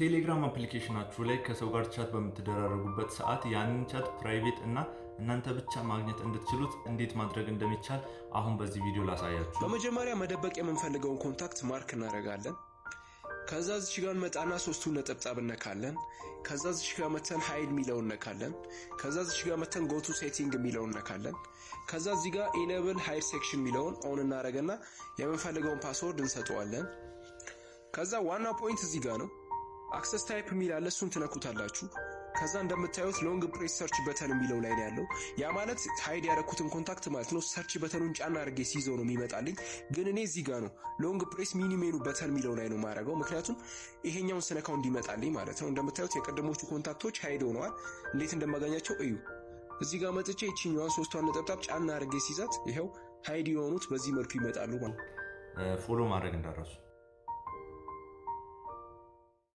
ቴሌግራም application ኣችሁ ላይ ከሰው ጋር chat በምትደራረጉበት ሰዓት ያንን chat private እና እናንተ ብቻ ማግኘት እንድትችሉት እንዴት ማድረግ እንደሚቻል አሁን በዚህ ቪዲዮ ላሳያችሁ። በመጀመሪያ መደበቅ የምንፈልገውን contact mark እናደርጋለን። ከዛ እዚች ጋር እንመጣና ሶስቱን ነጠብጣብ እነካለን። ከዛ እዚች ጋር መተን hide የሚለውን እነካለን። ከዛ እዚች ጋር መተን go to setting የሚለውን እነካለን። ከዛ እዚህ ጋር enable hide section የሚለውን on እናደርግና የምንፈልገውን password እንሰጠዋለን። ከዛ ዋና point እዚህ ጋር ነው። Access type የሚል አለ፣ እሱን ትነኩታላችሁ። ከዛ እንደምታዩት long press search button የሚለው ላይ ነው ያለው። ያ ማለት hide ያደረኩትን contact ማለት ነው። Search button ኑን ጫና አድርጌ ሲይዘው ነው የሚመጣልኝ። ግን እኔ እዚህ ጋር ነው long press mini menu button የሚለው ላይ ነው የማደርገው፣ ምክንያቱም ይሄኛውን ስነካው እንዲመጣልኝ ማለት ነው። እንደምታዩት የቀደሞቹ contact ኦች hide ሆነዋል። እንዴት እንደማገኛቸው እዩ። እዚህ ጋር መጥቼ ይችኛዋን ሶስቷን ነጠብጣብ ጫና አድርጌ ሲይዛት ይኸው hide የሆኑት በዚህ መልኩ ይመጣሉ ማለት ነው። Follow ማድረግ እንዳትረሱ።